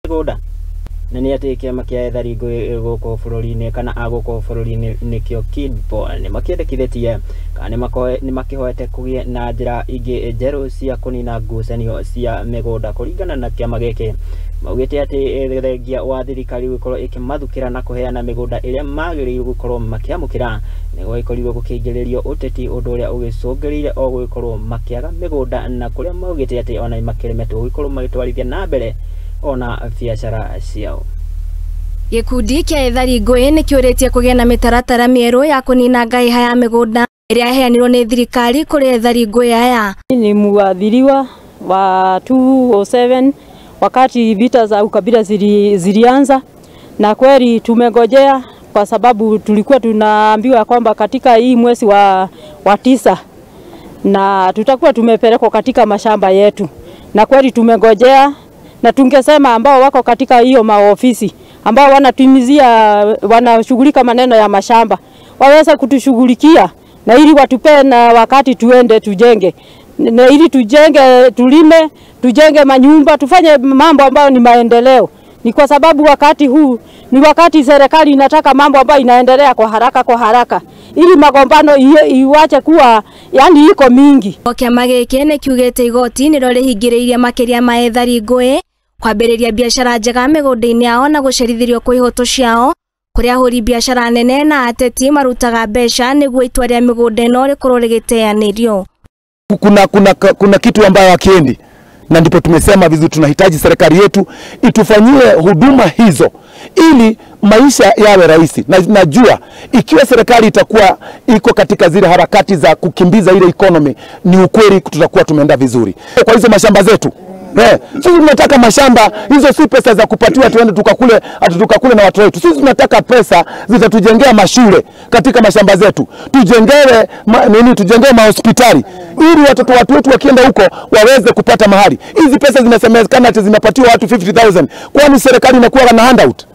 Mĩgũnda na nĩ atĩ kĩama kĩa ethari ngũĩ gũkũ bũrũri-inĩ kana a gũkũ bũrũri-inĩ nĩkĩo KIDPO nĩ makĩendekithĩtie kana nĩ makĩhoete kũgĩe na njĩra ingĩ njerũ cia kũnina ngucanio cia mĩgũnda. Kũringana na kĩama gĩkĩ, maugĩte atĩ thengia wa thirikari gũkorwo ĩkĩmathukĩra na kũheana mĩgũnda ĩrĩa magĩrĩirwo gũkorwo makĩamũkĩra, nĩ gwagĩkorirwo gũkĩingĩrĩrio ũteti, ũndũ ũrĩa ũgĩcũngĩrĩire o gũgĩkorwo makĩaga mĩgũnda, na kũrĩa maugĩte atĩ ona makĩremetwo gũgĩkorwo magĩtwarithia na mbere ona biacara ciao. Gĩkundi kĩa ethari ngũĩ nĩ kĩũrĩtie kũgĩa na mĩtaratara mĩerũ ya kũnina ngaiha ya mĩgũnda ĩrĩa yaheanirwo nĩ thirikari kũrĩ ethari ngũĩ aya. Ni muadhiriwa wa 2007 wakati vita za ukabila zilianza, na kweli tumengojea kwa sababu tulikuwa tunaambiwa kwamba katika hii mwezi wa 9 na tutakuwa tumepelekwa katika mashamba yetu, na kweli tumengojea. Na tungesema ambao wako katika hiyo maofisi ambao wanatumizia wanashughulika maneno ya mashamba waweza kutushughulikia, na ili watupe na wakati tuende tujenge, na ili tujenge, tulime, tujenge manyumba, tufanye mambo ambayo ni maendeleo. Ni kwa sababu wakati huu ni wakati serikali inataka mambo ambayo inaendelea kwa haraka kwa haraka, ili magombano iwache kuwa yani iko mingi. Kĩama gĩkĩ nĩ kiugĩte igoti nĩrĩo rĩhingĩrĩirie makĩria ma ethari ngũĩ kwambĩrĩria biacara njega mĩgũnda-inĩ yao na gũcerithĩrio kwa ihoto ciao, kũrĩa ahũri biacara nene na ateti marutaga mbeca nĩguo itua rĩa mĩgũnda ĩno rĩkorwo rĩgĩteanĩrio. Kuna kitu ambayo hakiendi, na ndipo tumesema vizuri tunahitaji serikali yetu itufanyie huduma hizo ili maisha yawe rahisi. Na najua ikiwa serikali itakuwa iko katika zile harakati za kukimbiza ile economy, ni ukweli tutakuwa tumeenda vizuri kwa hizo mashamba zetu. Sisi tunataka mashamba hizo, si pesa za kupatiwa tuende tukakule tukakule na watu wetu. Sisi tunataka pesa zitatujengea mashule katika mashamba zetu, tujengewe tujengewe mahospitali ili watoto watu wetu wakienda huko waweze kupata mahali. Hizi pesa zinasemekana ati zinapatiwa watu 50,000. Kwani serikali inakuwa na handout?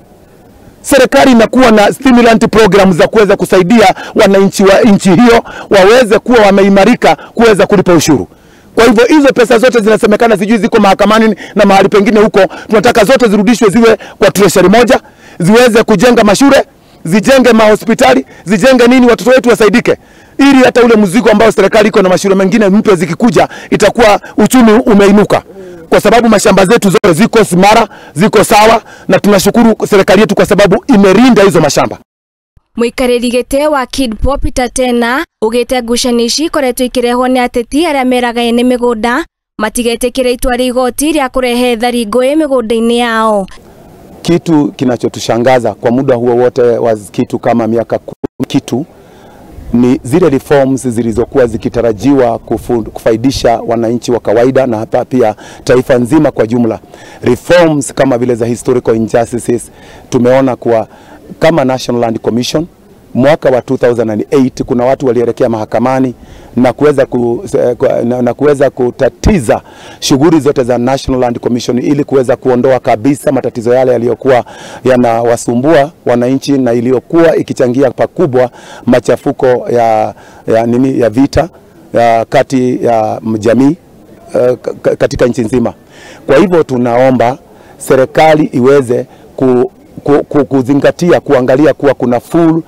Serikali inakuwa na stimulant program za kuweza kusaidia wananchi wa nchi hiyo waweze kuwa wameimarika kuweza kulipa ushuru. Kwa hivyo hizo pesa zote zinasemekana sijui ziko mahakamani na mahali pengine huko, tunataka zote zirudishwe ziwe kwa treasury moja, ziweze kujenga mashule, zijenge mahospitali, zijenge nini, watoto wetu wasaidike, ili hata ule mzigo ambao serikali iko na mashule mengine mpya zikikuja itakuwa uchumi umeinuka. Kwa sababu mashamba zetu zote ziko simara, ziko sawa, na tunashukuru serikali yetu kwa sababu imerinda hizo mashamba. Mũikarĩri gĩtĩ wa KIDPO Peter Tena ugĩte ngucanio ici ikoretwo ikĩrehwo nĩ ateti arĩa meraga ene mĩgũnda matigetĩkĩre itua rĩa igoti rĩa kũrehe ethari ngũĩ mĩgũnda-inĩ yao. Kitu kinachotushangaza kwa muda huo wote wa kitu kama miaka 10 kitu ni zile reforms zilizokuwa zikitarajiwa kufaidisha wananchi wa kawaida na hata pia taifa nzima kwa jumla. Reforms kama vile za historical injustices, tumeona kuwa kama National Land Commission mwaka wa 2008 kuna watu walielekea mahakamani na kuweza na kuweza kutatiza shughuli zote za National Land Commission ili kuweza kuondoa kabisa matatizo yale yaliyokuwa yanawasumbua wananchi na iliyokuwa ikichangia pakubwa machafuko ya vita ya kati ya jamii katika nchi nzima. Kwa hivyo tunaomba serikali iweze kuzingatia kuangalia kuwa kuna full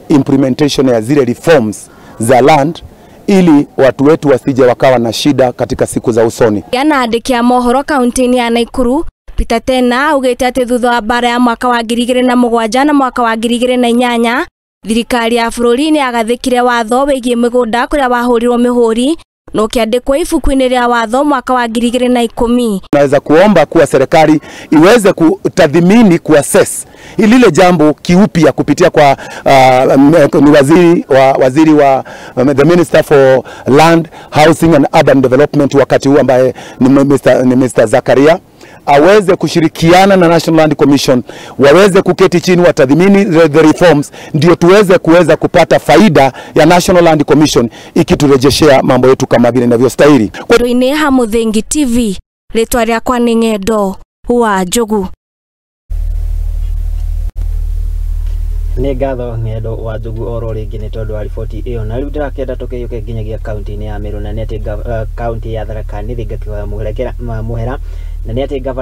implementation ya zile reforms za land ili watu wetu wasije wakawa na shida katika siku za usoni. Na andĩki a mohoro kaunti-inĩ ya Nakuru Peter Tena augĩte atĩ thutha wa mbara ya mwaka wa 2007 na mwaka wa 2008 thirikari ya bũrũri nĩ yagathĩkire watho wĩgiĩ mĩgũnda kũrĩa wahũrirwo mĩhũri na ũkĩandĩkwo ibuku-inĩ rĩa watho mwaka wa 2010. Naweza kuomba kuwa serikali iweze kutathmini, kuassess lile jambo kiupya kupitia kwa ni waziri wa the Minister for Land, Housing and Urban Development wakati huu ambaye ni Mr. Zakaria, aweze kushirikiana na National Land Commission, waweze kuketi chini watathmini the reforms, ndio tuweze kuweza kupata faida ya National Land Commission ikiturejeshea mambo yetu kama vile inavyostahili. Rũinĩ ha Mũthingi TV, rĩtwa rĩakwa nĩ Ng'endo wa Njogu. Nĩ ngatho Ng'endo wa Njogu oro rĩngĩ nĩ tondũ wa riboti ĩyo. Na rĩu ndĩrakĩenda tũkĩyũke nginyagia kaunti-inĩ ya Meru, na nĩ atĩ kaunti ya Tharaka Nithi ngakĩhoya mũhera, na nĩ atĩ gavana